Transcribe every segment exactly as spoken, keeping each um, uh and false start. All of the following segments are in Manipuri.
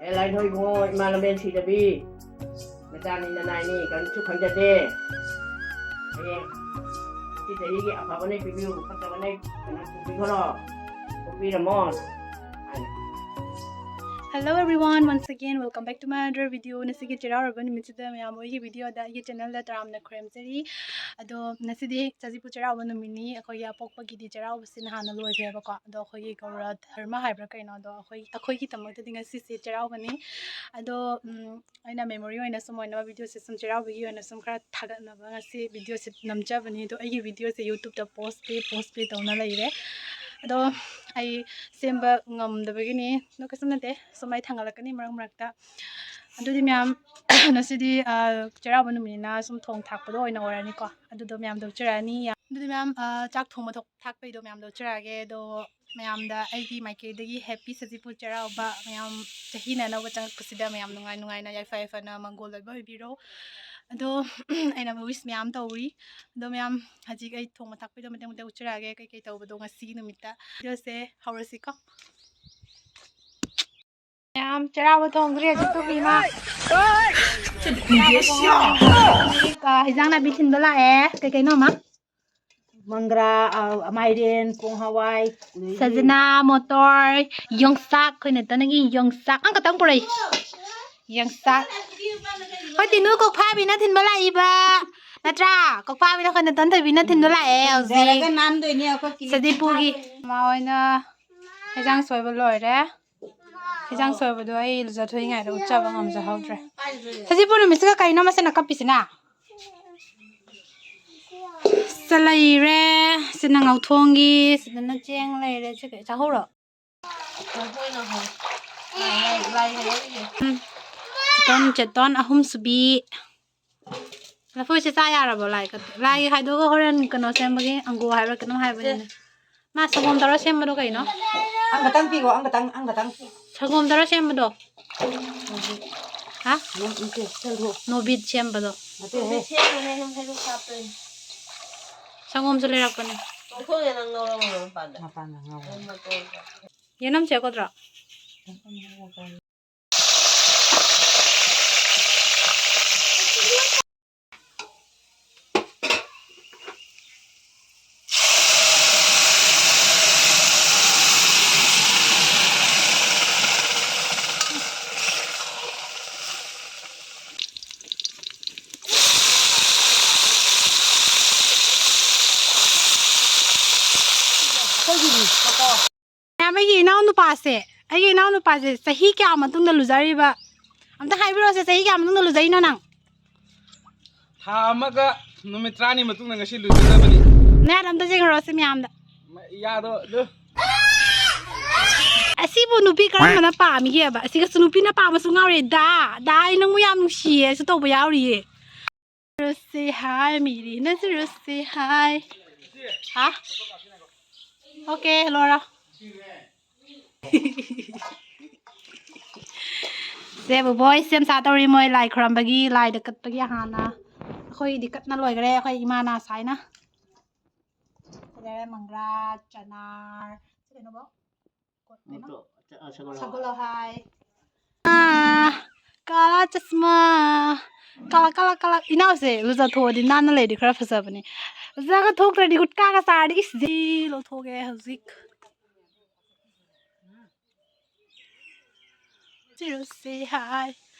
ꯑꯦ ꯂꯥꯏꯊꯣꯏ ꯏꯕꯨꯡꯉꯣ, ꯏꯃꯥ ꯂꯝꯕꯦꯟ ꯁꯤꯗꯕꯤ, ꯅꯆꯥꯅꯤ ꯅꯅꯥꯏꯅꯤ ꯀꯔꯤꯁꯨ ꯈꯪꯖꯗꯦ꯫ ꯍꯌꯦꯡ ꯁꯤ ꯆꯍꯤꯒꯤ ꯑꯐꯕꯅꯦ ꯄꯤꯕꯤꯌꯨ, ꯐꯠꯇꯕꯅꯦ ꯀꯩꯅꯣ ꯄꯨꯕꯤꯈ꯭ꯔꯣ, ꯄꯨꯕꯤꯔꯝꯃꯣ ꯍꯥꯏꯅ꯫ Hello everyone, once again welcome back to my another video. ꯉꯁꯤꯒꯤ ꯆꯩꯔꯥꯎꯔꯕ ꯅꯨꯃꯤꯠꯁꯤꯗ ꯃꯌꯥꯝ ꯑꯩꯒꯤ videoꯗ, ꯑꯩꯒꯤ channelꯗ ꯇꯔꯥꯝꯅ ꯈꯨꯔꯨꯝꯖꯔꯤ꯫ ꯑꯗꯣ ꯉꯁꯤꯗꯤ ꯁꯖꯤꯕꯨ ꯆꯩꯔꯥꯎꯕ ꯅꯨꯃꯤꯠꯅꯤ꯫ ꯑꯩꯈꯣꯏꯒꯤ ꯑꯄꯣꯛꯄꯒꯤꯗꯤ ꯆꯩꯔꯥꯎꯕꯁꯤꯅ ꯍꯥꯟꯅ ꯂꯣꯏꯈ꯭ꯔꯦꯕꯀꯣ꯫ ꯑꯗꯣ ꯑꯩꯈꯣꯏꯒꯤ ꯒꯧꯔ ꯙꯔꯃ ꯍꯥꯏꯕ꯭ꯔꯥ ꯀꯩꯅꯣ, ꯑꯗꯣ ꯑꯩꯈꯣꯏ, ꯑꯩꯈꯣꯏꯒꯤꯗꯃꯛꯇꯗꯤ ꯉꯁꯤꯁꯦ ꯆꯩꯔꯥꯎꯕꯅꯤ꯫ ꯑꯗꯣ, ꯎꯝ, ꯑꯩꯅ memory ꯑꯣꯏꯅ ꯁꯨꯝ ꯑꯣꯏꯅꯕ videoꯁꯦ ꯁꯨꯝ ꯆꯩꯔꯥꯎꯕꯒꯤ ꯑꯣꯏꯅ ꯁꯨꯝ ꯈꯔ ꯊꯥꯒꯠꯅꯕ ꯉꯁꯤ videoꯁꯦ ꯅꯝꯖꯕꯅꯤ꯫ ꯑꯗꯣ ꯑꯩꯒꯤ videoꯁꯦ YouTubeꯇ postꯇꯤ, postꯇꯤ ꯇꯧꯅ ꯂꯩꯔꯦ꯫ ꯑꯗꯣ ꯑꯩ ꯁꯦꯝꯕ ꯉꯝꯗꯕꯒꯤꯅꯤ꯫ ꯑꯗꯣ ꯀꯩꯁꯨꯝ ꯅꯠꯇꯦ, ꯁꯨꯝ ꯑꯩ ꯊꯥꯡꯒꯠꯂꯛꯀꯅꯤ ꯃꯔꯛ ꯃꯔꯛꯇ꯫ ꯑꯗꯨꯗꯤ ꯃꯌꯥꯝ, ꯉꯁꯤꯗꯤ, ꯑ, ꯆꯩꯔꯥꯎꯕ ꯅꯨꯃꯤꯠꯅꯤꯅ ꯁꯨꯝ ꯊꯣꯡ ꯊꯥꯛꯄꯗꯣ ꯑꯣꯏꯅ ꯑꯣꯏꯔꯅꯤꯀꯣ꯫ ꯑꯗꯨꯗꯣ ꯃꯌꯥꯝꯗ ꯎꯠꯆꯔꯛꯑꯅꯤ꯫ ꯑꯗꯨꯗꯤ ꯃꯌꯥꯝ, ꯑ, ꯆꯥꯛ ꯊꯣꯡꯕ ꯊꯣꯛ-, ꯊꯥꯛꯄꯩꯗꯣ ꯃꯌꯥꯝꯗ ꯎꯠꯆꯔꯛꯑꯒꯦ꯫ ꯑꯗꯣ ꯃꯌꯥꯝꯗ ꯑꯩꯒꯤ ꯃꯥꯏꯀꯩꯗꯒꯤ happy ꯁꯖꯤꯕꯨ ꯆꯩꯔꯥꯎꯕ꯫ ꯃꯌꯥꯝ ꯆꯍꯤꯅ ꯑꯅꯧꯕ ꯆꯪꯉꯛꯄꯁꯤꯗ ꯃꯌꯥꯝ ꯅꯨꯡꯉꯥꯏ ꯅꯨꯡꯉꯥꯏꯅ, ꯌꯥꯏꯐ ꯌꯥꯏꯐꯅ, ꯃꯪꯒꯣꯜ ꯑꯣꯏꯕ ꯑꯣꯏꯕꯤꯔꯣ꯫ ꯑꯗꯣ ꯑꯩꯅ wish ꯃꯌꯥꯝ ꯇꯧꯔꯤ꯫ ꯑꯗꯣ ꯃꯌꯥꯝ, ꯍꯧꯖꯤꯛ ꯑꯩ ꯊꯣꯡꯕ ꯊꯥꯛꯄꯩꯗꯣ ꯃꯇꯦꯛ ꯃꯇꯦꯛ ꯎꯠꯆꯔꯛꯑꯒꯦ, ꯀꯩꯀꯩ ꯇꯧꯕꯗꯣ ꯉꯁꯤꯒꯤ ꯅꯨꯃꯤꯠꯇ꯫ videoꯁꯦ ꯍꯧꯔꯁꯤꯀꯣ꯫ ꯃꯌꯥꯝ ꯆꯩꯔꯥꯎꯕ ꯊꯣꯡꯗ꯭ꯔꯤ ꯍꯧꯖꯤꯛ ꯇꯨꯝꯃꯤ ꯃꯥ꯫ ꯍꯧꯖꯤꯛ, ꯑ, ꯍꯤꯟꯖꯥꯡ ꯅꯥꯄꯤ ꯊꯤꯟꯕ ꯂꯥꯛꯑꯦ꯫ ꯀꯩ ꯀꯩꯅꯣ, ꯃꯥ? ꯃꯪꯒ꯭ꯔꯥ, ꯑ, ꯃꯥꯏꯔꯦꯟ, ꯄꯣꯡ ꯍꯋꯥꯏ, ꯑꯗꯩꯗꯤ ꯁꯖꯅꯥ, ꯃꯣꯇꯣꯔ, ꯌꯣꯡꯆꯥꯛ, ꯑꯩꯈꯣꯏ ꯅꯦꯇꯅꯒꯤ ꯌꯣꯡꯆꯥꯛ ꯑꯃꯈꯛꯇꯪ ꯄꯨꯔꯛꯏ꯫ ꯌꯣꯡꯆꯥꯛ꯫ ꯍꯣꯏ, ꯇꯤꯅꯨ ꯀꯣꯛꯐꯥꯕꯤꯅ ꯊꯤꯟꯕ ꯂꯥꯛꯏꯕ ꯅꯠꯇ꯭ꯔꯥ? ꯀꯣꯛꯐꯥꯕꯤꯅ ꯑꯩꯈꯣꯏ ꯅꯦꯇꯟ ꯊꯣꯏꯕꯤꯅ ꯊꯤꯟꯕ ꯂꯥꯛꯑꯦ ꯍꯧꯖꯤꯛ꯫ ꯂꯩꯔꯒ ꯅꯥꯟꯗꯣꯏꯅꯦ ꯑꯩꯈꯣꯏ ꯀꯤꯂꯤ ꯁꯖꯤꯄꯨꯒꯤ꯫ ꯃꯃꯥ ꯍꯣꯏꯅ ꯍꯦꯟꯖꯥꯡ ꯁꯣꯏꯕ ꯂꯣꯏꯔꯦ꯫ ꯍꯦꯟꯖꯥꯡ ꯁꯣꯏꯕꯗꯣ ꯑꯩ ꯂꯨꯖꯊꯣꯛꯏꯉꯩꯗ ꯎꯠꯆꯕ ꯉꯝꯖꯍꯧꯗ꯭ꯔꯦ꯫ ꯁꯖꯤꯕꯨ ꯅꯨꯃꯤꯠꯁꯤꯒ ꯀꯩꯅꯣ ꯃꯁꯤꯅ ꯀꯞꯄꯤꯁꯤꯅ? ꯁꯤꯗ ꯂꯩꯔꯦ꯫ ꯁꯤꯅ ꯉꯧꯊꯣꯡꯒꯤ꯫ ꯁꯤꯗꯅ ꯆꯦꯡ ꯂꯩꯔꯦ꯫ ꯁꯤ ꯀꯩ ꯆꯥꯍꯧꯔꯣ? ꯎꯝ꯫ ꯆꯦꯇꯣꯟ, ꯆꯦꯇꯣꯟ ꯑꯍꯨꯝ ꯁꯨꯕꯤ꯫ ꯂꯐꯣꯏꯁꯦ ꯆꯥ ꯌꯥꯔꯕꯣ? ꯂꯥꯏ ꯀꯠ-, ꯂꯥꯏꯒꯤ ꯍꯥꯏꯗꯣꯛꯑꯒ ꯍꯣꯔꯦꯟ ꯀꯩꯅꯣ ꯁꯦꯝꯕꯒꯤ ꯑꯪꯒꯨꯔ ꯍꯥꯏꯕ꯭ꯔꯥ ꯀꯩꯅꯣꯝ ꯍꯥꯏꯕꯅꯤꯅꯦ꯫ ꯃꯥ ꯁꯪꯒꯣꯝ ꯇꯧꯔ ꯁꯦꯝꯕꯗꯣ ꯀꯩꯅꯣ? ꯑꯪꯀꯇꯪ ꯄꯤꯈꯣ, ꯑꯪꯀꯇꯪ, ꯑꯪꯀꯇꯪ꯫ ꯁꯪꯒꯣꯝ ꯇꯧꯔ ꯁꯦꯝꯕꯗꯣ꯫ ꯍꯥ? ꯅꯣ-, ꯅꯠꯇꯦ, ꯁꯦꯝꯗꯣꯛ꯫ ꯅꯣꯕꯤꯠ ꯁꯦꯝꯕꯗꯣ꯫ ꯅꯠꯇꯦꯍꯦ꯫ ꯁꯦꯝꯕꯅꯦ, ꯅꯪ ꯍꯩꯔꯨꯛ ꯍꯥꯞꯇꯣꯏꯅꯦ꯫ ꯁꯪꯒꯣꯝꯁꯨ ꯂꯩꯔꯛꯄꯅꯦ꯫ ꯂꯧꯊꯣꯛꯑꯦ, ꯅꯪ ꯉꯧꯔꯝꯃꯣ ꯃꯄꯥꯟꯗ꯫ ꯃꯄꯥꯟꯗ ꯉꯧꯔꯦ꯫ ꯅꯪ ꯃꯇꯣꯟꯗ꯫ ꯌꯦꯅꯝ ꯆꯦꯛꯀꯗ꯭ꯔꯣ? ꯃꯌꯥꯝ, ꯑꯩꯒꯤ ꯏꯅꯥꯎ ꯅꯨꯄꯥꯁꯦ, ꯑꯩꯒꯤ ꯏꯅꯥꯎ ꯅꯨꯄꯥꯁꯦ ꯆꯍꯤ ꯀꯌꯥ ꯃꯇꯨꯡꯗ ꯂꯨꯖꯔꯤꯕ? ꯑꯝꯇ ꯍꯥꯏꯕꯤꯔꯛꯑꯣꯁꯦ, ꯆꯍꯤ ꯀꯌꯥ ꯃꯇꯨꯡꯗ ꯂꯨꯖꯩꯅꯣ ꯅꯪ? ꯊꯥ ꯑꯃꯒ ꯅꯨꯃꯤꯠ ꯇꯔꯥꯅꯤ ꯃꯇꯨꯡꯗ ꯉꯁꯤ ꯂꯨꯖꯗꯕꯅꯤ꯫ ꯅꯌꯥꯗ ꯑꯝꯇ ꯌꯦꯡꯉꯔꯛꯑꯣꯁꯦ ꯃꯌꯥꯝꯗ꯫ ꯃ-, ꯌꯥꯗꯣ ꯑꯗꯨ꯫ ꯑꯁꯤꯕꯨ ꯅꯨꯄꯤ ꯀꯔꯝꯕꯅ ꯄꯥꯝꯃꯤꯒꯦꯕ? ꯑꯁꯤꯒꯁꯨ ꯅꯨꯄꯤꯅ ꯄꯥꯝꯕꯁꯨ ꯉꯥꯎꯔꯦ꯫ ꯗꯥ, ꯗꯥ, ꯑꯩ ꯅꯪꯕꯨ ꯌꯥꯝ ꯅꯨꯡꯁꯤꯌꯦ ꯁꯨ ꯇꯧꯕ ꯌꯥꯎꯔꯤꯌꯦ꯫ ꯅꯖꯔꯨꯁꯦ ꯍꯥꯏ, ꯃꯤꯔꯤ ꯅꯖꯔꯨꯁꯦ ꯍꯥꯏ꯫ ꯍꯥ? ꯑꯣꯀꯦ, ꯂꯣꯏꯔꯣ꯫ ꯁꯦ ꯕꯣꯕꯣꯏ ꯁꯦꯝ ꯁꯥ ꯇꯧꯔꯤ, ꯃꯣꯏ ꯂꯥꯏ ꯈꯨꯔꯝꯕꯒꯤ, ꯂꯥꯏꯗ ꯀꯠꯄꯒꯤ ꯍꯥꯟꯅ꯫ ꯑꯩꯈꯣꯏꯒꯤꯗꯤ ꯀꯠꯅ ꯂꯣꯏꯈ꯭ꯔꯦ, ꯑꯩꯈꯣꯏ ꯏꯃꯥꯅ ꯁꯥꯏꯅ꯫ ꯁꯤ ꯂꯩꯔꯦ ꯃꯪꯒ꯭ꯔꯥ, ꯆꯅꯥꯔ, ꯁꯤ ꯀꯩꯅꯣꯕꯣ? ꯀꯩꯅꯣ? ꯃꯣꯇꯣ, ꯑ, ꯁꯒꯣꯜ ꯍꯋꯥꯏ꯫ ꯁꯒꯣꯜ ꯍꯋꯥꯏ꯫ ꯑꯥ, ꯀꯥꯂꯥ ꯆꯁꯃꯥ꯫ ꯀꯥꯂꯥ, ꯀꯥꯂꯥ, ꯀꯥꯂꯥ꯫ ꯏꯅꯥꯎꯁꯦ ꯂꯨꯖꯊꯣꯛꯑꯗꯤ ꯅꯥꯟꯅ ꯂꯩꯔꯗꯤ ꯈꯔ ꯐꯖꯕꯅꯦ꯫ ꯂꯨꯖꯒ ꯊꯣꯛꯇ꯭ꯔꯗꯤ ꯒꯨꯠꯀꯥꯒ ꯆꯥꯔꯗꯤ ꯏꯁ ꯖꯤ ꯂꯧꯊꯣꯛꯑꯒꯦ ꯍꯧꯖꯤꯛ꯫ ꯅꯖꯔꯨꯁꯦ ꯍꯥꯏ,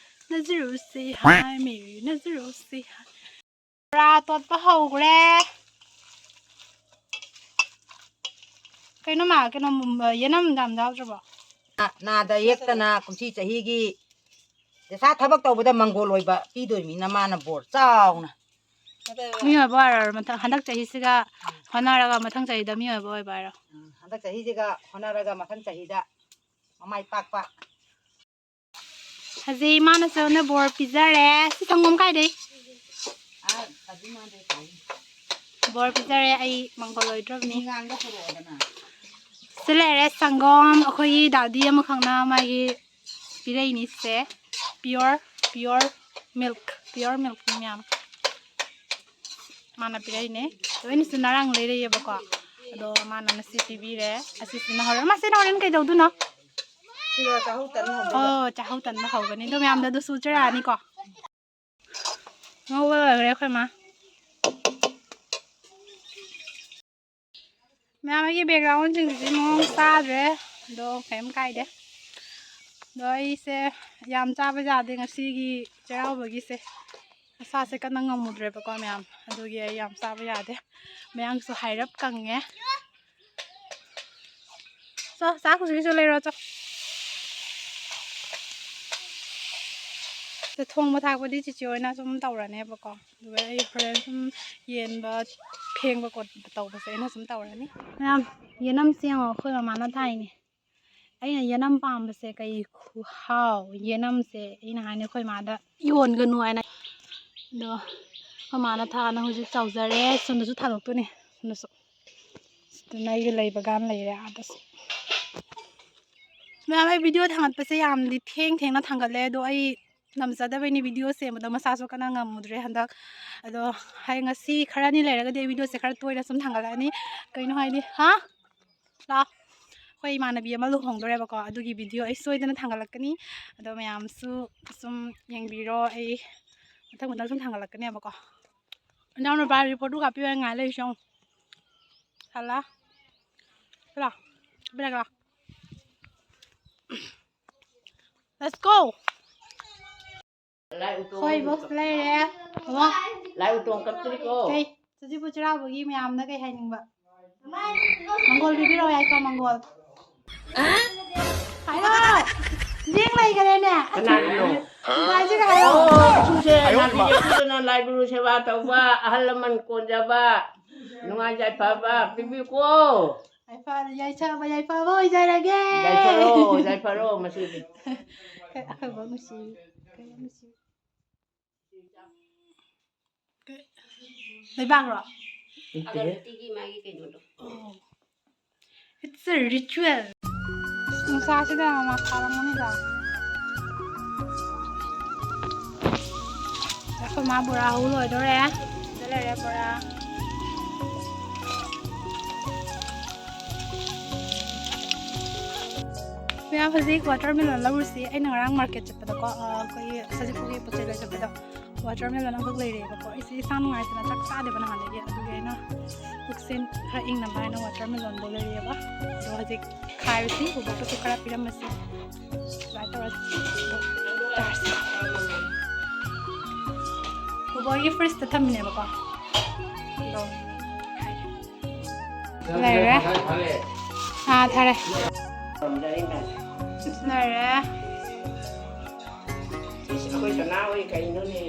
ꯅꯖꯔꯨꯁꯦ ꯍꯥꯏ, ꯃꯦꯔꯤ ꯅꯖꯔꯨꯁꯦ ꯍꯥꯏ꯫ ꯕꯣꯔꯥ ꯇꯣꯠꯄ ꯍꯧꯈ꯭ꯔꯦ꯫ ꯀꯩꯅꯣ ꯃꯥ, ꯀꯩꯅꯣ, ꯌꯦꯅꯝ ꯌꯥꯝ ꯌꯥꯎꯗ꯭ꯔꯕꯣ? ꯅꯥꯗ ꯌꯦꯛꯇꯅ ꯀꯨꯝꯁꯤ ꯆꯍꯤꯒꯤ ꯄꯩꯁꯥ ꯊꯕꯛ ꯇꯧꯕꯗ ꯃꯪꯒꯣꯜ ꯑꯣꯏꯕ ꯄꯤꯗꯣꯏ ꯃꯤꯅ ꯃꯥꯅ ꯕꯣꯔ ꯆꯥꯎꯅ꯫ ꯃꯤ ꯑꯣꯏꯕ ꯑꯣꯏꯔꯣ, ꯃꯊꯪ, ꯍꯟꯗꯛ ꯆꯍꯤꯁꯤꯒ ꯍꯣꯠꯅꯔꯒ ꯃꯊꯪ ꯆꯍꯤꯗ ꯃꯤ ꯑꯣꯏꯕ ꯑꯣꯏꯕ ꯍꯥꯏꯔꯣ꯫ ꯎꯝ, ꯍꯟꯗꯛ ꯆꯍꯤꯁꯤꯒ ꯍꯣꯠꯅꯔꯒ ꯃꯊꯪ ꯆꯍꯤꯗ ꯃꯃꯥꯏ ꯄꯥꯛꯄ꯫ ꯍꯧꯖꯤꯛ ꯏꯃꯥꯅꯁꯨ ꯑꯩꯉꯣꯟꯗ ꯕꯣꯔ ꯄꯤꯖꯔꯦ꯫ ꯁꯤ ꯁꯪꯒꯣꯝ ꯀꯥꯏꯗꯩ? ꯑꯥ, ꯑꯗꯨ ꯃꯥꯗꯩ ꯀꯥꯏ꯫ ꯕꯣꯔ ꯄꯤꯖꯔꯦ, ꯑꯩ ꯃꯪꯒꯣꯜ ꯑꯣꯏꯗ꯭ꯔꯕꯅꯤ꯫ ꯉꯥꯡꯒ ꯄꯨꯔꯛꯑꯣꯗꯅ꯫ ꯁꯤ ꯂꯩꯔꯦ ꯁꯪꯒꯣꯝ, ꯑꯩꯈꯣꯏꯒꯤ ꯗꯥꯗꯤ ꯑꯃꯈꯛꯅ ꯃꯥꯒꯤ ꯄꯤꯔꯛꯏꯅꯤ ꯁꯦ꯫ Pure, pure milk, pure milk ꯅꯤ ꯃꯌꯥꯝ꯫ ꯃꯥꯅ ꯄꯤꯔꯛꯏꯅꯦ꯫ ꯂꯣꯏꯅꯁꯨ ꯅꯔꯥꯡ ꯂꯩꯔꯛꯑꯦꯕꯀꯣ꯫ ꯑꯗꯣ ꯃꯥꯅ ꯉꯁꯤ ꯄꯤꯕꯤꯔꯦ꯫ ꯑꯁꯤꯁꯤꯅ ꯍꯣꯔꯦꯟ, ꯃꯁꯤꯅ ꯍꯣꯔꯦꯟ ꯀꯩꯗꯧꯗꯣꯏꯅꯣ? ꯁꯤꯒ ꯆꯥꯍꯧ ꯇꯟ ꯍꯧꯕꯒ꯫ ꯑꯣ, ꯆꯥꯍꯧ ꯇꯟꯕ ꯍꯧꯒꯅꯤ꯫ ꯑꯗꯣ ꯃꯌꯥꯝꯗ ꯑꯗꯨꯁꯨ ꯆꯨꯔꯛꯑꯅꯤꯀꯣ꯫ ꯉꯧꯕ ꯂꯣꯏꯈ꯭ꯔꯦ ꯑꯩꯈꯣꯏ ꯃꯥ꯫ ꯃꯌꯥꯝ ꯑꯩꯒꯤ background ꯁꯤꯡꯁꯤꯗꯤ ꯃꯑꯣꯡ ꯆꯥꯗ꯭ꯔꯦ, ꯑꯗꯣ ꯀꯩꯝ ꯀꯥꯏꯗꯦ꯫ ꯑꯗꯣ ꯑꯩꯁꯦ ꯌꯥꯝ ꯆꯥꯕ ꯌꯥꯗꯦ ꯉꯁꯤꯒꯤ ꯆꯩꯔꯥꯎꯕꯒꯤꯁꯦ꯫ ꯃꯁꯥꯁꯦ ꯀꯟꯅ ꯉꯝꯃꯨꯗ꯭ꯔꯦꯕꯀꯣ ꯃꯌꯥꯝ, ꯑꯗꯨꯒꯤ ꯑꯩ ꯌꯥꯝ ꯆꯥꯕ ꯌꯥꯗꯦ꯫ ꯃꯌꯥꯡꯁꯨ ꯍꯥꯏꯔꯞ ꯀꯪꯉꯦ꯫ ꯆꯣ, ꯆꯥꯛ ꯍꯧꯖꯤꯛꯀꯤꯁꯨ ꯂꯩꯔꯣ, ꯆꯣ꯫ ꯁꯦ, ꯊꯣꯡꯕ ꯊꯥꯛꯄꯗꯤ ꯆꯤꯆꯦ ꯍꯣꯏꯅ ꯁꯨꯝ ꯇꯧꯔꯅꯦꯕꯀꯣ, ꯑꯗꯨꯒ ꯑꯩ ꯍꯣꯔꯦꯟ ꯁꯨꯝ ꯌꯦꯟꯕ, ꯐꯦꯡꯕ ꯈꯣꯠꯄ ꯇꯧꯕꯁꯦ ꯑꯩꯅ ꯁꯨꯝ ꯇꯧꯔꯅꯤ꯫ ꯃꯌꯥꯝ, ꯌꯦꯅꯝꯁꯦ ꯌꯦꯡꯉꯣ, ꯑꯩꯈꯣꯏ ꯃꯃꯥꯅ ꯊꯥꯏꯅꯦ꯫ ꯑꯩꯅ ꯌꯦꯅꯝ ꯄꯥꯝꯕꯁꯦ ꯀꯩ ꯈꯨꯍꯥꯎ, ꯌꯦꯅꯝꯁꯦ ꯑꯩꯅ ꯍꯥꯏꯅꯤ ꯑꯩꯈꯣꯏ ꯃꯥꯗ ꯌꯣꯟꯒꯅꯨ ꯍꯥꯏꯅ꯫ ꯑꯗꯣ ꯑꯩꯈꯣꯏ ꯃꯥꯅ ꯊꯥꯅ ꯍꯧꯖꯤꯛ ꯆꯥꯎꯖꯔꯦ, ꯁꯣꯝꯗꯁꯨ ꯊꯥꯗꯣꯛꯇꯣꯏꯅꯦ, ꯁꯣꯝꯗꯁꯨ꯫ ꯑꯗꯨꯅ ꯑꯩꯒꯤ ꯂꯩꯕ ꯒꯥꯟ ꯂꯩꯔꯦ ꯑꯥꯗꯁꯨ꯫ ꯃꯌꯥꯝ, ꯑꯩ video ꯊꯥꯡꯒꯠꯄꯁꯦ ꯌꯥꯝꯗꯤ ꯊꯦꯡ ꯊꯦꯡꯅ ꯊꯥꯡꯒꯠꯂꯦ, ꯑꯗꯣ ꯑꯩ ꯉꯝꯖꯗꯕꯩꯅꯤ video ꯁꯦꯝꯕꯗꯣ, ꯃꯁꯥꯁꯨ ꯀꯟꯅ ꯉꯝꯃꯨꯗ꯭ꯔꯦ ꯍꯟꯗꯛ꯫ ꯑꯗꯣ ꯑꯩ ꯉꯁꯤ ꯈꯔꯅꯤ ꯂꯩꯔꯒꯗꯤ ꯑꯩ video ꯁꯦ ꯈꯔ ꯇꯣꯏꯅ ꯁꯨꯝ ꯊꯥꯡꯒꯠꯂꯛꯑꯅꯤ꯫ ꯀꯩꯅꯣ ꯍꯥꯏꯗꯤ, ꯍꯥ? ꯂꯥꯛꯑꯣ꯫ ꯑꯩꯈꯣꯏ ꯏꯃꯥꯟꯅꯕꯤ ꯑꯃ ꯂꯨꯍꯣꯡꯗꯣꯔꯦꯕꯀꯣ, ꯑꯗꯨꯒꯤ video ꯑꯩ ꯁꯣꯏꯗꯅ ꯊꯥꯡꯒꯠꯂꯛꯀꯅꯤ꯫ ꯑꯗꯣ ꯃꯌꯥꯝꯁꯨ ꯁꯨꯝ ꯌꯦꯡꯕꯤꯔꯣ, ꯑꯩ ꯃꯊꯪ ꯃꯊꯪ ꯁꯨꯝ ꯊꯥꯡꯒꯠꯂꯛꯀꯅꯦꯕꯀꯣ꯫ ꯏꯅꯥꯎꯅꯨꯄꯥ ꯔꯤꯄꯣꯔꯠꯇꯨ ꯀꯥꯞꯄꯤꯌꯨ, ꯑꯩ ꯉꯥꯏ ꯂꯩꯔꯤꯁꯦ ꯌꯦꯡꯉꯨ꯫ ꯍꯜꯂꯣ꯫ ꯍꯜꯂꯣ꯫ ꯀꯥꯞꯄꯤꯔꯒ ꯂꯥꯛꯑꯣ꯫ Let's go! ꯂꯥꯏ ꯎꯇꯣꯡ ꯍꯣꯏ, box ꯂꯩꯔꯦ꯫ ꯑꯃ꯫ ꯂꯥꯏ ꯎꯇꯣꯡ ꯀꯞꯇ꯭ꯔꯤꯀꯣ꯫ ꯀꯩ? ꯆꯨꯖꯤꯄꯨ ꯆꯩꯔꯥꯎꯕꯒꯤ ꯃꯌꯥꯝꯅ ꯀꯩ ꯍꯥꯏꯅꯤꯡꯕ? ꯃꯪꯒꯣꯜ ꯄꯤꯕꯤꯔꯛꯑꯣ, ꯌꯥꯏꯐ ꯃꯪꯒꯣꯜ꯫ ꯍꯥꯏꯔꯣ! ꯂꯦꯡ ꯂꯩꯈꯔꯦꯅꯦ꯫ ꯀꯅꯥꯒꯤꯅꯣ? ꯅꯨꯡꯉꯥꯏꯖꯔꯦ ꯍꯥꯏꯔꯣ꯫ ꯑꯣ, ꯏꯁꯨꯁꯦ ꯅꯥꯕꯤ ꯌꯦꯛꯄꯤꯗꯨꯅ ꯂꯥꯏ ꯒꯨꯔꯨ ꯁꯦꯕꯥ ꯇꯧꯕ, ꯑꯍꯜ ꯂꯃꯟ ꯀꯣꯟꯖꯕ, ꯅꯨꯡꯉꯥꯏ ꯌꯥꯏꯐꯕ ꯄꯤꯕꯤꯌꯨꯀꯣ꯫ ꯌꯥꯏꯐ-, ꯌꯥꯏꯐꯕ, ꯌꯥꯏꯐꯕ ꯑꯣꯏꯖꯔꯒꯦ꯫ ꯌꯥꯏꯐꯔꯣ, ꯌꯥꯏꯐꯔꯣ ꯉꯁꯤꯗꯤ꯫ ꯑꯩꯈꯣꯏ ꯕꯣꯛ ꯅꯨꯡꯁꯤ, ꯑꯩꯈꯣꯏ ꯕꯣꯛ ꯅꯨꯡꯁꯤ꯫ ꯂꯩꯕꯥꯛꯂꯣ? ꯅꯠꯇꯦꯍꯦ꯫ ꯑꯒꯔꯕꯠꯇꯤꯒꯤ ꯃꯥꯒꯤ ꯀꯩꯅꯣꯗꯣ꯫ ꯑꯣ꯫ It's a ritual. ꯅꯨꯡꯁꯥꯁꯤꯗ ꯃꯃꯥ ꯁꯥꯔꯝꯒꯅꯤꯗ꯫ ꯑꯩꯈꯣꯏ ꯃꯥ ꯕꯣꯔꯥ ꯍꯧ ꯂꯣꯏꯗꯣꯔꯦ꯫ ꯁꯤꯗ ꯂꯩꯔꯦ ꯕꯣꯔꯥ꯫ ꯃꯌꯥꯝ, ꯍꯧꯖꯤꯛ ꯋꯥꯇꯔꯃꯦꯂꯣꯟ ꯂꯧꯔꯨꯁꯤ꯫ ꯑꯩꯅ ꯉꯔꯥꯡ ꯃꯥꯔꯀꯦꯠ ꯆꯠꯄꯗꯀꯣ, ꯑ, ꯑꯩꯈꯣꯏꯒꯤ ꯁꯖꯤꯛꯄꯨꯒꯤ ꯄꯣꯠ ꯆꯩ ꯂꯩ ꯆꯠꯄꯗ ꯋꯥꯇꯔꯃꯦꯂꯣꯟ ꯑꯃꯈꯛ ꯂꯩꯔꯛꯑꯦꯕꯀꯣ꯫ ꯑꯩꯁꯦ ꯏꯁꯥ ꯅꯨꯡꯉꯥꯏꯇꯅ ꯆꯥꯛ ꯆꯥꯗꯦꯕ ꯅꯍꯥꯟꯗꯒꯤ, ꯑꯗꯨꯒꯤ ꯑꯩꯅ ꯄꯨꯛꯁꯦ ꯈꯔ ꯏꯪꯅꯕ ꯍꯥꯏꯅ ꯋꯥꯇꯔꯃꯦꯂꯣꯟꯗꯣ ꯂꯩꯔꯛꯑꯦꯕ꯫ ꯑꯗꯣ ꯍꯧꯖꯤꯛ ꯈꯥꯏꯔꯨꯁꯤ, ꯕꯣꯕꯣꯛꯇꯁꯨ ꯈꯔ ꯄꯤꯔꯝꯃꯁꯤ꯫ ꯑꯗꯨꯃꯥꯏꯅ ꯇꯧꯔ ꯆꯥꯔꯁꯤ꯫ ꯕꯣꯕꯣꯒꯤ ꯐ꯭ꯔꯤꯖꯇ ꯊꯝꯃꯤꯅꯦꯕꯀꯣ꯫ ꯑꯗꯣ ꯂꯩꯔꯦ꯫ ꯑꯥ, ꯊꯥꯔꯦ꯫ ꯂꯩꯔꯦ꯫ ꯏꯁ, ꯑꯩꯈꯣꯏ ꯁꯅꯥ ꯍꯣꯏ ꯀꯩꯅꯣꯅꯦ?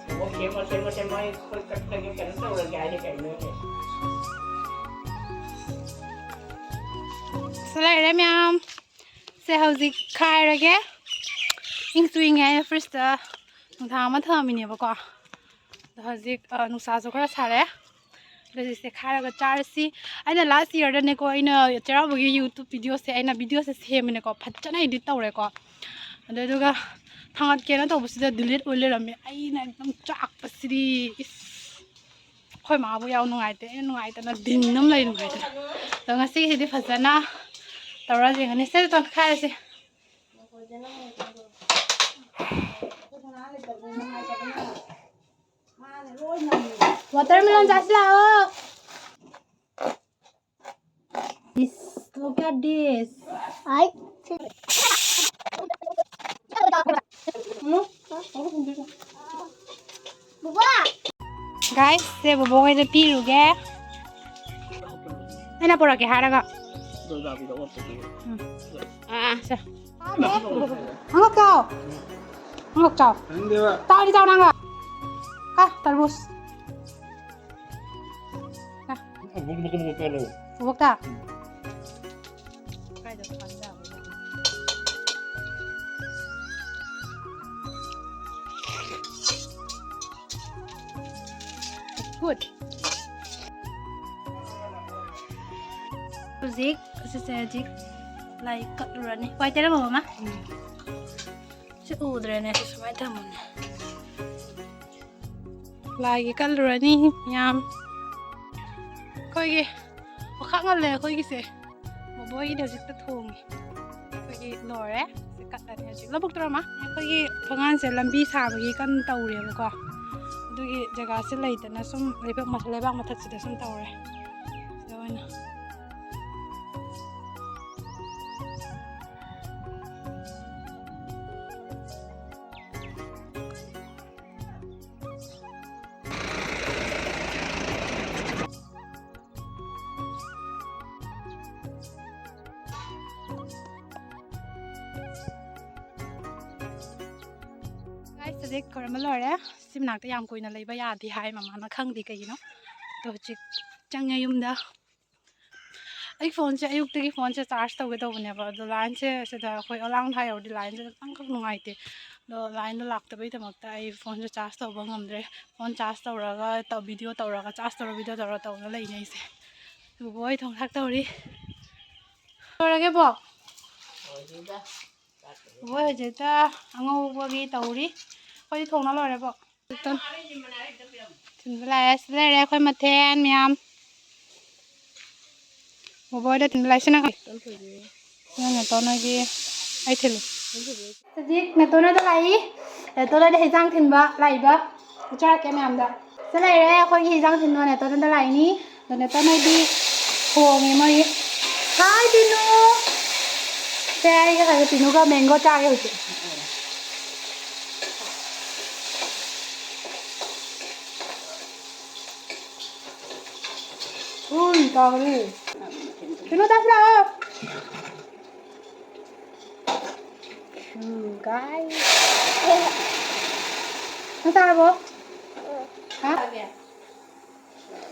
ꯁꯦꯝꯃꯣ, ꯁꯦꯝꯃꯣ, ꯁꯦꯝꯃꯣ, ꯁꯦꯝꯃꯣ, ꯑꯩ ꯑꯩꯈꯣꯏ ꯀꯛꯂꯒꯦ, ꯀꯩꯅꯣ ꯇꯧꯔꯒꯦ ꯍꯥꯏꯗꯤ ꯀꯩꯅꯣꯅꯦ? ꯁꯤ ꯂꯩꯔꯦ ꯃꯌꯥꯝ꯫ ꯁꯦ ꯍꯧꯖꯤꯛ ꯈꯥꯏꯔꯒꯦ꯫ ꯏꯪꯁꯨ ꯏꯪꯉꯦ, ꯑꯩꯅ ꯐ꯭ꯔꯤꯖꯇ ꯅꯨꯡꯗꯥꯡ ꯑꯃ ꯊꯝꯃꯝꯃꯤꯅꯦꯕꯀꯣ꯫ ꯑꯗꯣ ꯍꯧꯖꯤꯛ, ꯑ, ꯅꯨꯡꯁꯥꯁꯨ ꯈꯔ ꯁꯥꯔꯦ꯫ ꯑꯗꯣ ꯍꯧꯖꯤꯛꯁꯦ ꯈꯥꯏꯔꯒ ꯆꯥꯔꯁꯤ꯫ ꯑꯩꯅ ꯂꯥꯁ ꯌꯔꯗꯅꯦꯀꯣ, ꯑꯩꯅ ꯆꯩꯔꯥꯎꯕꯒꯤ YouTube ꯚꯤꯗꯤꯑꯣꯁꯦ, ꯑꯩꯅ ꯚꯤꯗꯤꯑꯣꯁꯦ ꯁꯦꯝꯃꯤꯅꯦꯀꯣ, ꯐꯖꯅ ꯏꯗꯤꯠ ꯇꯧꯔꯦꯀꯣ꯫ ꯑꯗꯨꯗꯨꯒ ꯊꯥꯡꯒꯠꯀꯦꯅ ꯇꯧꯕꯁꯤꯗ ꯗꯤꯂꯤꯠ ꯑꯣꯏ ꯂꯩꯔꯝꯃꯦ꯫ ꯑꯩꯅ ꯑꯗꯨꯝ ꯆꯥꯛꯄꯁꯤꯗꯤ, ꯏꯁ꯫ ꯑꯩꯈꯣꯏ ꯃꯥꯕꯨ ꯌꯥꯎ ꯅꯨꯡꯉꯥꯏꯇꯦ, ꯑꯩꯅ ꯅꯨꯡꯉꯥꯏꯇꯅ ꯗꯤꯟ ꯑꯃ ꯂꯩ ꯅꯨꯡꯉꯥꯏꯇꯅ꯫ ꯑꯗꯣ ꯉꯁꯤꯒꯤꯁꯤꯗꯤ ꯐꯖꯅ ꯇꯧꯔꯁꯦ꯫ ꯉꯁꯤ ꯇꯧꯈꯥꯏꯔꯁꯦ꯫ Watermelon ꯆꯥꯁꯤ ꯂꯥꯛꯑꯣ꯫ This, look at this. Guys, ꯁꯦ ꯕꯣꯕꯣ ꯍꯣꯏꯗ ꯄꯤꯔꯨꯒꯦ꯫ ꯑꯩꯅ ꯄꯨꯔꯛꯀꯦ ꯍꯥꯏꯔꯒ꯫ ꯎꯝ꯫ ꯑꯥ, ꯁꯦ꯫ ꯍꯪꯒꯣꯛ ꯆꯥꯎ꯫ ꯍꯪꯒꯣꯛ ꯆꯥꯎ꯫ ꯆꯥꯎꯗꯤ ꯆꯥꯎ ꯅꯪꯒ꯫ ꯀ, ꯇꯔꯕꯨꯖ꯫ ꯀ꯫ ꯕꯣꯕꯣꯛꯇ꯫ Good. ꯍꯧꯖꯤꯛ ꯑꯁꯤꯁꯦ ꯍꯧꯖꯤꯛ ꯂꯥꯏ ꯀꯠꯂꯨꯔꯅꯤ꯫ ꯋꯥꯏ ꯇꯩꯔꯝꯃꯣ, ꯃꯃꯥ꯫ ꯁꯤ ꯎꯗ꯭ꯔꯦꯅꯦ, ꯁꯤ ꯁꯨꯃꯥꯏꯅ ꯊꯝꯃꯨꯅꯦ꯫ ꯂꯥꯏꯒꯤ ꯀꯠꯂꯨꯔꯅꯤ ꯃꯌꯥꯝ꯫ ꯑꯩꯈꯣꯏꯒꯤ ꯑꯣꯈꯥꯛ ꯉꯜꯂꯦ ꯑꯩꯈꯣꯏꯒꯤꯁꯦ꯫ ꯕꯣꯕꯣꯒꯤꯗꯤ ꯍꯧꯖꯤꯛꯇ ꯊꯣꯡꯉꯤ꯫ ꯂꯣꯏꯔꯦ꯫ ꯁꯤ ꯀꯠꯂꯅꯤ ꯍꯧꯖꯤꯛ꯫ ꯂꯧꯕꯨꯛꯇꯔꯣ, ꯃꯥ? ꯑꯩꯈꯣꯏꯒꯤ ꯊꯣꯡꯒꯥꯟꯁꯦ ꯂꯝꯕꯤ ꯁꯥꯕꯒꯤ ꯀꯟꯅ ꯇꯧꯔꯤꯕꯀꯣ, ꯑꯗꯨꯒꯤ ꯖꯒꯥꯁꯦ ꯂꯩꯇꯅ ꯁꯨꯝ ꯂꯩꯕꯥꯛ ꯃꯊ-, ꯂꯩꯕꯥꯛ ꯃꯊꯛꯁꯤꯗ ꯁꯨꯝ ꯇꯧꯔꯦ꯫ ꯁꯤꯗ ꯑꯣꯏꯅ꯫ Guys, ꯍꯧꯖꯤꯛ ꯈꯣꯏꯔꯝꯕ ꯂꯣꯏꯔꯦ꯫ ꯁꯤ ꯃꯅꯥꯛꯇ ꯌꯥꯝ ꯀꯨꯏꯅ ꯂꯩꯕ ꯌꯥꯗꯦ ꯍꯥꯏ ꯃꯃꯥꯅ, ꯈꯪꯗꯦ ꯀꯩꯒꯤꯅꯣ꯫ ꯑꯗꯣ ꯍꯧꯖꯤꯛ ꯆꯪꯉꯦ ꯌꯨꯝꯗ꯫ ꯑꯩ ꯐꯣꯟꯁꯦ, ꯑꯌꯨꯛꯇꯒꯤ ꯐꯣꯟꯁꯦ ꯆꯥꯔꯖ ꯇꯧꯒꯦ ꯇꯧꯕꯅꯦꯕ, ꯑꯗꯣ ꯂꯥꯏꯟꯁꯦ ꯁꯤꯗ ꯑꯩꯈꯣꯏ ꯑꯂꯥꯡ ꯊꯥ ꯌꯧꯔꯗꯤ ꯂꯥꯏꯟꯁꯦ ꯈꯤꯇꯪꯈꯛ ꯅꯨꯡꯉꯥꯏꯇꯦ꯫ ꯑꯗꯣ ꯂꯥꯏꯟꯗꯣ ꯂꯥꯛꯇꯕꯩꯗꯃꯛꯇ ꯑꯩ ꯐꯣꯟꯁꯦ ꯆꯥꯔꯖ ꯇꯧꯕ ꯉꯝꯗ꯭ꯔꯦ꯫ ꯐꯣꯟ ꯆꯥꯔꯖ ꯇꯧꯔꯒ ꯇꯧ-, ꯚꯤꯗꯤꯑꯣ ꯇꯧꯔꯒ, ꯆꯥꯔꯖ ꯇꯧꯔ ꯚꯤꯗꯤꯑꯣ ꯇꯧꯔ ꯇꯧꯔ ꯂꯩꯅꯦ ꯑꯩꯁꯦ꯫ ꯕꯣꯕꯣ ꯍꯣꯏ ꯊꯣꯡ ꯊꯥꯛ ꯇꯧꯔꯤ꯫ ꯂꯣꯏꯔꯒꯦꯕꯣ? ꯕꯣꯕꯣ ꯍꯣꯏ ꯍꯧꯖꯤꯛꯇ ꯑꯉꯧꯕꯒꯤ ꯇꯧꯔꯤ꯫ ꯑꯩꯈꯣꯏꯗꯤ ꯊꯣꯡꯅ ꯂꯣꯏꯔꯦꯕꯣ꯫ ꯊꯤꯟꯕ ꯂꯥꯛꯑꯦ꯫ ꯁꯤꯗ ꯂꯩꯔꯦ ꯑꯩꯈꯣꯏ ꯃꯊꯦꯜ ꯃꯌꯥꯝ꯫ ꯕꯣꯕꯣ ꯍꯣꯏꯗ ꯊꯤꯟꯕ ꯂꯥꯛꯏ꯫ ꯁꯤꯅ ꯀꯩ? ꯁꯤꯅ ꯅꯦꯇꯣꯟ ꯍꯣꯏꯒꯤ꯫ ꯑꯩ ꯊꯤꯜꯂꯤ꯫ ꯍꯧꯖꯤꯛ ꯅꯦꯇꯣꯟ ꯍꯣꯏꯗ ꯂꯥꯛꯏ꯫ ꯅꯦꯇꯣꯟ ꯍꯣꯏꯗ ꯍꯩꯖꯥꯡ ꯊꯤꯟꯕ ꯂꯥꯛꯏꯕ꯫ ꯎꯆꯥꯔꯛꯀꯦ ꯃꯌꯥꯝꯗ꯫ ꯁꯤꯗ ꯂꯩꯔꯦ ꯑꯩꯈꯣꯏꯒꯤ ꯍꯩꯖꯥꯡ ꯊꯤꯟꯕ ꯅꯦꯇꯣꯟ ꯍꯣꯏꯗ ꯂꯥꯛꯏꯅꯤ꯫ ꯑꯗꯣ ꯅꯦꯇꯣꯟ ꯍꯣꯏꯗꯤ ꯊꯣꯡꯉꯦ ꯃꯣꯏꯒꯤ꯫ ꯍꯥꯏ ꯇꯤꯅꯨ꯫ ꯁꯦ ꯑꯩ ꯉꯁꯥꯏ ꯇꯤꯅꯨꯒ ꯃꯦꯡꯒꯣ ꯆꯥꯒꯦ ꯍꯧꯖꯤꯛ꯫ ꯎꯝ, ꯇꯥꯒꯅꯤ꯫ ꯀꯩꯅꯣ ꯆꯥꯁꯤ ꯂꯥꯛꯑꯣ꯫ ꯎꯝ, guys꯫ ꯅꯪ ꯆꯥꯔꯕꯣ? ꯍꯥ?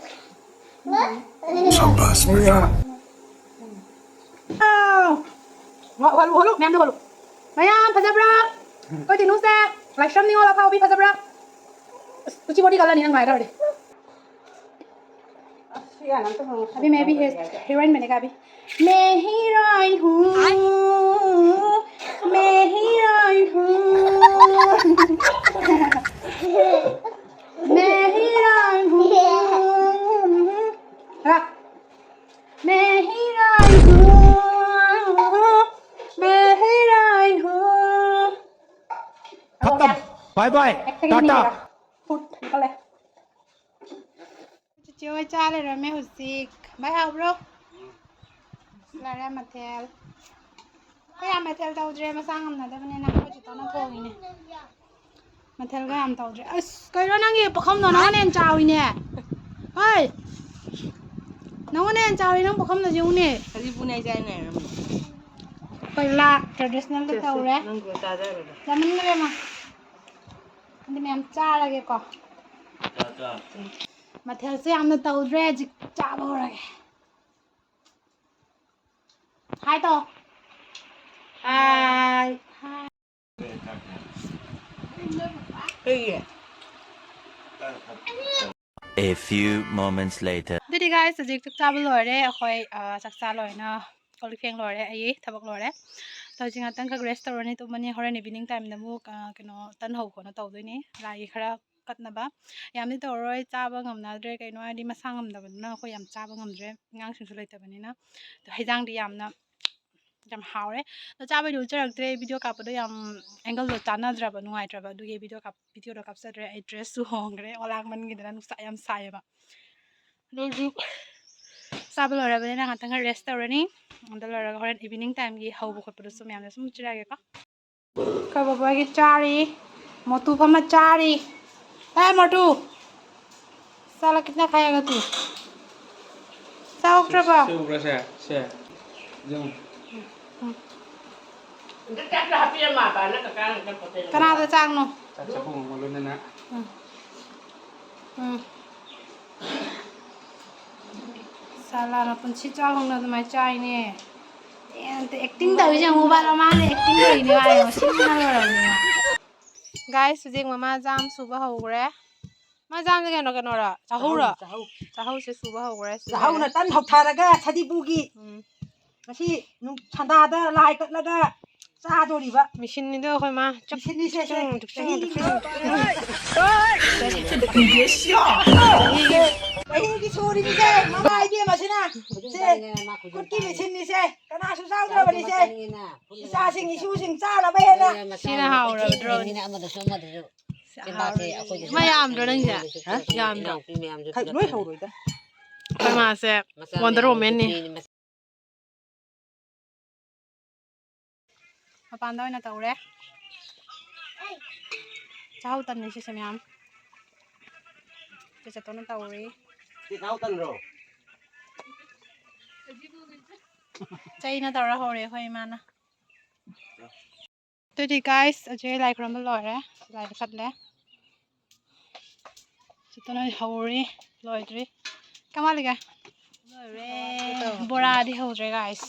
ꯁꯥꯕꯥꯁ, ꯕꯦꯇꯥ꯫ ꯑꯥꯎ! ꯍꯣ-, ꯍꯣꯜꯂꯨ, ꯍꯣꯜꯂꯨ, ꯃꯌꯥꯝꯗꯣ ꯍꯣꯜꯂꯨ꯫ ꯃꯌꯥꯝ ꯐꯖꯕ꯭ꯔꯥ? ꯑꯩꯈꯣꯏ ꯇꯤꯅꯨꯁꯦ꯫ ꯂꯥꯏꯁ꯭ꯔꯝ ꯅꯤꯉꯣꯜ ꯑꯐꯥꯎꯕꯤ ꯐꯖꯕ꯭ꯔꯥ? ꯑꯁ, ꯎꯆꯤ ꯕꯣꯗꯤ ꯀꯜꯂꯅꯤ ꯅꯪ ꯅꯨꯡꯉꯥꯏꯔꯗꯤ꯫ ꯑꯕꯤ, ꯃꯦ ꯕꯤ ꯍꯦꯔꯣꯏꯟ ꯕꯅꯦꯒꯥ ꯑꯕꯤ꯫ ꯃꯦ ꯍꯤꯔꯣꯏꯟ ꯍꯨ, ꯃꯦ ꯍꯤꯔꯣꯏꯟ ꯍꯨ, ꯃꯦ ꯍꯤꯔꯣꯏꯟ ꯍꯨ꯫ ꯍꯥ? ꯃꯦ ꯍꯤꯔꯣꯏꯟ ꯍꯨ, ꯃꯦ ꯈꯇꯝ꯫ ꯕꯥꯏ ꯕꯥꯏ꯫ ꯇꯥꯇꯥ꯫ ꯐꯨꯠ ꯍꯦꯟꯒꯠꯂꯦ꯫ ꯆꯤꯆꯦ ꯍꯣꯏ ꯆꯥ ꯂꯩꯔꯝꯃꯦ ꯍꯧꯖꯤꯛ꯫ ꯚꯥꯏ ꯍꯥꯎꯕ꯭ꯔꯣ? ꯂꯣꯏꯔꯦ ꯃꯊꯦꯜ꯫ ꯑꯩꯈꯣꯏ ꯌꯥꯝ ꯃꯊꯦꯜ ꯇꯧꯗ꯭ꯔꯦ, ꯃꯆꯥ ꯉꯝꯅꯗꯕꯅꯤꯅ ꯑꯩꯈꯣꯏ ꯆꯤꯇꯣꯅ ꯊꯣꯡꯉꯤꯅꯦ꯫ ꯃꯊꯦꯜꯒ ꯌꯥꯝ ꯇꯧꯗ꯭ꯔꯦ꯫ ꯑꯁ, ꯀꯩꯅꯣ ꯅꯪꯒꯤ ꯄꯨꯈꯝꯗꯣ ꯅꯪꯉꯣꯟꯗ ꯍꯦꯟꯅ ꯆꯥꯎꯋꯤꯅꯦ꯫ ꯍꯣꯏ꯫ ꯅꯪꯉꯣꯟꯗ ꯍꯦꯟꯅ ꯆꯥꯎꯋꯤ ꯅꯪ ꯄꯨꯈꯝꯗꯣ ꯌꯦꯡꯉꯨꯅꯦ꯫ ꯁꯖꯤꯕꯨꯅꯦ ꯑꯩꯁꯦ ꯍꯥꯏꯅ ꯂꯩꯔꯝꯃꯤ꯫ ꯄꯒꯂꯥ traditionalꯗ ꯁꯦ, ꯁꯦ, ꯇꯧꯔꯦ꯫ ꯅꯪ ꯀꯩꯅꯣ ꯆꯥꯖꯔꯣ꯫ ꯌꯥꯝꯃꯟꯈ꯭ꯔꯦ ꯃꯥ꯫ ꯑꯗꯨ ꯃꯌꯥꯝ ꯆꯥꯔꯒꯦꯀꯣ꯫ ꯆꯥ, ꯆꯥ꯫ ꯃꯊꯦꯜꯁꯦ ꯌꯥꯝꯅ ꯇꯧꯗ꯭ꯔꯦ, ꯍꯧꯖꯤꯛ ꯆꯥꯕ ꯍꯧꯔꯒꯦ꯫ ꯍꯥꯏ ꯇꯧ꯫ ꯍꯥꯏ꯫ ꯍꯥꯏ꯫ ꯀꯩꯒꯤ? A few moments later. ꯑꯗꯨꯗꯤ guys, ꯍꯧꯖꯤꯛ ꯆꯥꯛ ꯆꯥꯕ ꯂꯣꯏꯔꯦ ꯑꯩꯈꯣꯏ, ꯑ, ꯆꯥꯛ ꯆꯥ ꯂꯣꯏꯔꯦ, ꯀꯣꯜ ꯂꯤꯛ ꯐꯦꯡ ꯂꯣꯏꯔꯦ, ꯑꯩ ꯊꯕꯛ ꯂꯣꯏꯔꯦ꯫ ꯑꯗꯣ ꯍꯧꯖꯤꯛ ꯉꯥꯛꯇꯪꯈꯛ rest ꯇꯧꯔꯅꯤ, ꯇꯨꯝꯃꯅꯤ꯫ ꯍꯣꯔꯦꯟ evening timeꯗ ꯑꯃꯨꯛ, ꯑ, ꯀꯩꯅꯣ, ꯇꯟ ꯍꯧ ꯈꯣꯠꯅ ꯇꯧꯗꯣꯏꯅꯤ, ꯂꯥꯏꯒꯤ ꯈꯔ ꯀꯠꯅꯕ꯫ ꯌꯥꯝꯗꯤ ꯇꯧꯔꯔꯣꯏ, ꯆꯥꯕ ꯉꯝꯅꯗ꯭ꯔꯦ, ꯀꯩꯅꯣ ꯍꯥꯏꯗꯤ ꯃꯁꯥ ꯉꯝꯗꯕꯅꯤꯅ ꯑꯩꯈꯣꯏ ꯌꯥꯝ ꯆꯥꯕ ꯉꯝꯗ꯭ꯔꯦ, ꯑꯉꯥꯡꯁꯤꯡꯁꯨ ꯂꯩꯇꯕꯅꯤꯅ꯫ ꯑꯗꯣ ꯍꯩꯖꯥꯡꯗꯤ ꯌꯥꯝꯅ ꯌꯥꯝ ꯍꯥꯎꯔꯦ꯫ ꯑꯗꯣ ꯆꯥꯕꯩꯗꯤ ꯎꯠꯆꯔꯛꯇ꯭ꯔꯦ, video ꯀꯥꯞꯄꯗꯣ ꯌꯥꯝ angleꯗꯣ ꯆꯥꯟꯅꯗ꯭ꯔꯕ, ꯅꯨꯡꯉꯥꯏꯇ꯭ꯔꯕ, ꯑꯗꯨꯒꯤ video ꯀꯥꯞ-, videoꯗꯣ ꯀꯥꯞꯆꯗ꯭ꯔꯦ꯫ ꯑꯩ dressꯁꯨ ꯍꯣꯡꯈ꯭ꯔꯦ, ꯑꯣꯂꯥꯡꯃꯟꯒꯤꯗꯅ ꯅꯨꯡꯁꯥ ꯌꯥꯝ ꯁꯥꯏꯌꯦꯕ꯫ ꯑꯗꯨꯁꯨ ꯆꯥꯕ ꯂꯣꯏꯔꯕꯅꯤꯅ ꯉꯥꯛꯇꯪ rest ꯇꯧꯔꯅꯤ꯫ ꯑꯗꯨ ꯂꯣꯏꯔꯒ ꯍꯣꯔꯦꯟ evening timeꯒꯤ ꯍꯧꯕ ꯈꯣꯠꯄꯗꯨꯁꯨ ꯃꯌꯥꯝꯗ ꯁꯨꯝ ꯎꯠꯆꯔꯛꯑꯒꯦꯀꯣ꯫ ꯑꯩꯈꯣꯏ ꯕꯕꯥꯒꯤ ꯆꯥꯔꯤ, ꯃꯣꯇꯨ ꯐꯝꯃ ꯆꯥꯔꯤ꯫ ꯑꯦ ꯃꯣꯇꯨ, साला कितना खाएगा तू? ꯆꯥꯎꯈ꯭ꯔꯕ? ꯁꯦ ꯎꯕ꯭ꯔꯥ ꯁꯦ? ꯁꯦ꯫ ꯌꯦꯡꯉꯨ꯫ ꯎꯝ꯫ ꯀꯅꯥꯗ ꯆꯥꯛꯅꯣ? ꯆꯥꯛ ꯆꯥꯛꯈꯨꯝ ꯑꯃ ꯂꯣꯏꯅꯅ꯫ ꯎꯝ꯫ ꯎꯝ꯫ ꯁꯥꯂꯥꯅ ꯄꯨꯟꯁꯤ ꯆꯥꯛ ꯍꯣꯡꯅ ꯑꯗꯨꯃꯥꯏꯅ ꯆꯥꯏꯅꯦ꯫ ꯑꯦ, ꯑꯝꯇ acting ꯇꯧꯔꯤꯁꯦ ꯌꯦꯡꯉꯨ, ꯕꯥꯂꯥ, ꯃꯥꯅ acting ꯇꯧꯔꯤꯅꯦ, ꯃꯥ ꯌꯦꯡꯉꯣ, ꯁꯤꯟꯅ ꯂꯣꯏꯔꯕꯅꯦ ꯃꯥ꯫ Guys, ꯍꯧꯖꯤꯛ ꯃꯃꯥ ꯖꯥꯝ ꯁꯨꯕ ꯍꯧꯈ꯭ꯔꯦ꯫ ꯃꯥ ꯖꯥꯝꯁꯦ ꯀꯩꯅꯣ, ꯀꯩꯅꯣꯔꯣ? ꯆꯥꯍꯧꯔꯣ? ꯆꯥꯍꯧ, ꯆꯥꯍꯧ꯫ ꯆꯥꯍꯧꯁꯦ ꯁꯨꯕ ꯍꯧꯈ꯭ꯔꯦ, ꯁꯨꯔꯦ꯫ ꯆꯥꯍꯧꯅ ꯇꯟ ꯍꯧꯊꯔꯒ ꯁꯖꯤꯕꯨꯒꯤ ꯎꯝ꯫ ꯉꯁꯤ ꯅꯨꯡ-, ꯁꯟꯗꯥꯗ ꯂꯥꯏ ꯀꯠꯂꯒ ꯆꯥꯗꯣꯔꯤꯕ꯫ ꯃꯦꯆꯤꯟꯅꯤꯗꯣ ꯑꯩꯈꯣꯏ ꯃꯥ꯫ ꯆꯞ ꯃꯦꯆꯤꯟꯅꯤꯁꯦ, ꯁꯦ꯫ ꯆꯨꯝ, ꯆꯨꯝ, ꯆꯍꯤ ꯆꯨꯝ, ꯆꯨꯝ, ꯆꯨꯝ꯫ ꯆꯍꯤ ꯆꯍꯤꯒꯤ ꯁꯨꯔꯤꯅꯤꯁꯦ, ꯃꯃꯥ ꯏꯕꯦꯝꯃꯁꯤꯅ꯫ ꯁꯦ, ꯈꯨꯠꯀꯤ ꯃꯦꯆꯤꯟꯅꯤꯁꯦ, ꯀꯅꯥꯁꯨ ꯆꯥꯗ꯭ꯔꯕꯅꯤꯁꯦ꯫ ꯏꯆꯥꯁꯤꯡ ꯏꯁꯨꯁꯤꯡ ꯆꯥꯅꯕ ꯍꯦꯟꯅ꯫ ꯁꯤꯅ ꯍꯥꯎꯔꯕꯗ꯭ꯔꯣ? ꯃꯤꯅ ꯑꯃꯗꯁꯨ ꯑꯃꯗꯁꯨ ꯁꯤ ꯆꯤꯟꯖꯥꯛꯁꯦ ꯍꯥꯎꯔꯕꯅꯤ꯫ ꯑꯩꯈꯣꯏꯗꯁꯨ ꯃꯥ ꯌꯥꯝꯗ꯭ꯔꯣ ꯅꯪꯁꯦ? ꯍꯥ? ꯌꯥꯝꯗ꯭ꯔꯣ? ꯏꯅꯥꯎꯄꯤ ꯃꯌꯥꯝꯁꯨ ꯈꯔ ꯂꯣꯏ ꯄꯤꯔꯛꯄꯅꯤ꯫ ꯍꯧꯔꯣꯏꯗ꯫ ꯑꯩꯈꯣꯏ ꯃꯥꯁꯦ ꯃꯆꯥ Wonder ꯃꯌꯥꯝꯁꯨ Woman ꯅꯤ꯫ ꯄꯤꯔꯛꯄꯅꯤ꯫ ꯃꯄꯥꯟꯗ ꯑꯣꯏꯅ ꯇꯧꯔꯦ꯫ ꯆꯥꯍꯧ ꯇꯟꯅꯤ ꯁꯤꯁꯦ ꯃꯌꯥꯝ꯫ ꯆꯦ ꯆꯠꯇꯣꯅ ꯇꯧꯔꯤ꯫ ꯁꯤ ꯆꯥꯍꯧ ꯇꯟꯔꯣ? ꯆꯩꯅ ꯇꯧꯔ ꯍꯧꯔꯦ ꯑꯩꯈꯣꯏ ꯏꯃꯥꯅ꯫ ꯑꯗꯨꯗꯤ guys, ꯑꯖꯦ ꯂꯥꯏ ꯈꯨꯔꯨꯝꯕ ꯂꯣꯏꯔꯦ, ꯂꯥꯏ ꯀꯠꯂꯦ꯫ ꯆꯠꯇꯣꯅ ꯍꯧꯔꯤ, ꯂꯣꯏꯗ꯭ꯔꯤ꯫ ꯀꯃꯥꯏ ꯋꯥꯠꯂꯤꯒꯦ? ꯂꯣꯏꯔꯦ꯫ ꯕꯣꯔꯥꯗꯤ ꯍꯧꯗ꯭ꯔꯦ guys꯫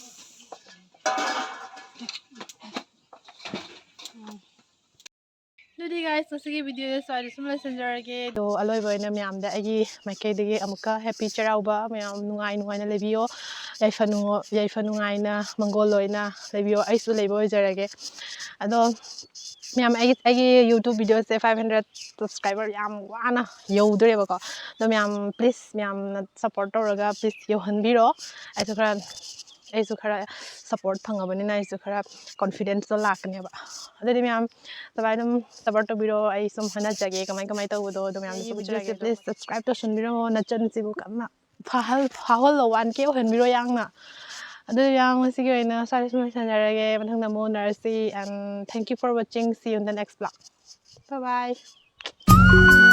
ꯎꯝ꯫ ꯑꯗꯨꯗꯤ guys, ꯉꯁꯤꯒꯤ video ꯁꯦ ꯁ꯭ꯋꯥꯏꯗ ꯁꯨꯝ ꯂꯣꯏꯁꯤꯟꯖꯔꯒꯦ꯫ ꯑꯗꯣ ꯑꯂꯣꯏꯕ ꯑꯣꯏꯅ ꯃꯌꯥꯝꯗ ꯑꯩꯒꯤ ꯃꯥꯏꯀꯩꯗꯒꯤ ꯑꯃꯨꯛꯀ happy ꯆꯩꯔꯥꯎꯕ, ꯃꯌꯥꯝ ꯅꯨꯡꯉꯥꯏ ꯅꯨꯡꯉꯥꯏꯅ ꯂꯩꯕꯤꯌꯣ, ꯌꯥꯏꯐ ꯅꯨꯡꯉꯣ-, ꯌꯥꯏꯐ ꯅꯨꯡꯉꯥꯏꯅ ꯃꯪꯒꯣꯜ ꯑꯣꯏꯅ ꯂꯩꯕꯤꯌꯣ, ꯑꯩꯁꯨ ꯂꯩꯕ ꯑꯣꯏꯖꯔꯒꯦ꯫ ꯑꯗꯣ ꯃꯌꯥꯝ ꯑꯩꯒꯤ, ꯑꯩꯒꯤ YouTube video ꯁꯦ five hundred subscriber ꯌꯥꯝ ꯋꯥꯅ ꯌꯧꯗꯣꯔꯦꯕꯀꯣ꯫ ꯑꯗꯣ ꯃꯌꯥꯝ please ꯃꯌꯥꯝꯅ support ꯇꯧꯔꯒ please ꯌꯧꯍꯟꯕꯤꯔꯣ꯫ ꯑꯩꯁꯨ ꯈꯔ, ꯑꯩꯁꯨ ꯈꯔ support ꯐꯪꯉꯕꯅꯤꯅ ꯑꯩꯁꯨ ꯈꯔ confidence ꯇꯣ ꯂꯥꯛꯀꯅꯦꯕ꯫ ꯑꯗꯨꯗꯤ ꯃꯌꯥꯝ ꯑꯗꯨꯃꯥꯏꯅ ꯑꯗꯨꯝ support ꯇꯧꯕꯤꯔꯣ꯫ ꯑꯩ ꯁꯨꯝ ꯍꯣꯠꯅꯖꯒꯦ ꯀꯃꯥꯏ ꯀꯃꯥꯏ ꯇꯧꯕꯗꯣ ꯑꯗꯨ ꯃꯌꯥꯝꯗꯣ ꯑꯩꯒꯤ ꯁꯨꯝ video ꯁꯦ ꯎꯠꯆꯔꯒꯦ ꯑꯗꯣ꯫ Please subscribe ꯇꯧꯁꯟꯕꯤꯔꯝꯃꯣ ꯅꯆꯟꯁꯤꯕꯨ ꯀꯟꯅ ꯐꯥꯍꯜ-, ꯐꯥꯎꯍꯜꯂꯣ, one K ꯑꯣꯏꯍꯟꯕꯤꯔꯣ ꯌꯥꯡꯅ꯫ ꯑꯗꯨ ꯌꯥꯡ ꯉꯁꯤꯒꯤ ꯑꯣꯏꯅ ꯁ꯭ꯋꯥꯏꯗ ꯁꯨꯝ ꯂꯣꯏꯁꯟꯖꯔꯒꯦ꯫ ꯃꯊꯪꯗ ꯑꯃꯨꯛ ꯎꯅꯔꯁꯤ and thank you for watching. See you in the next vlog. Bye bye.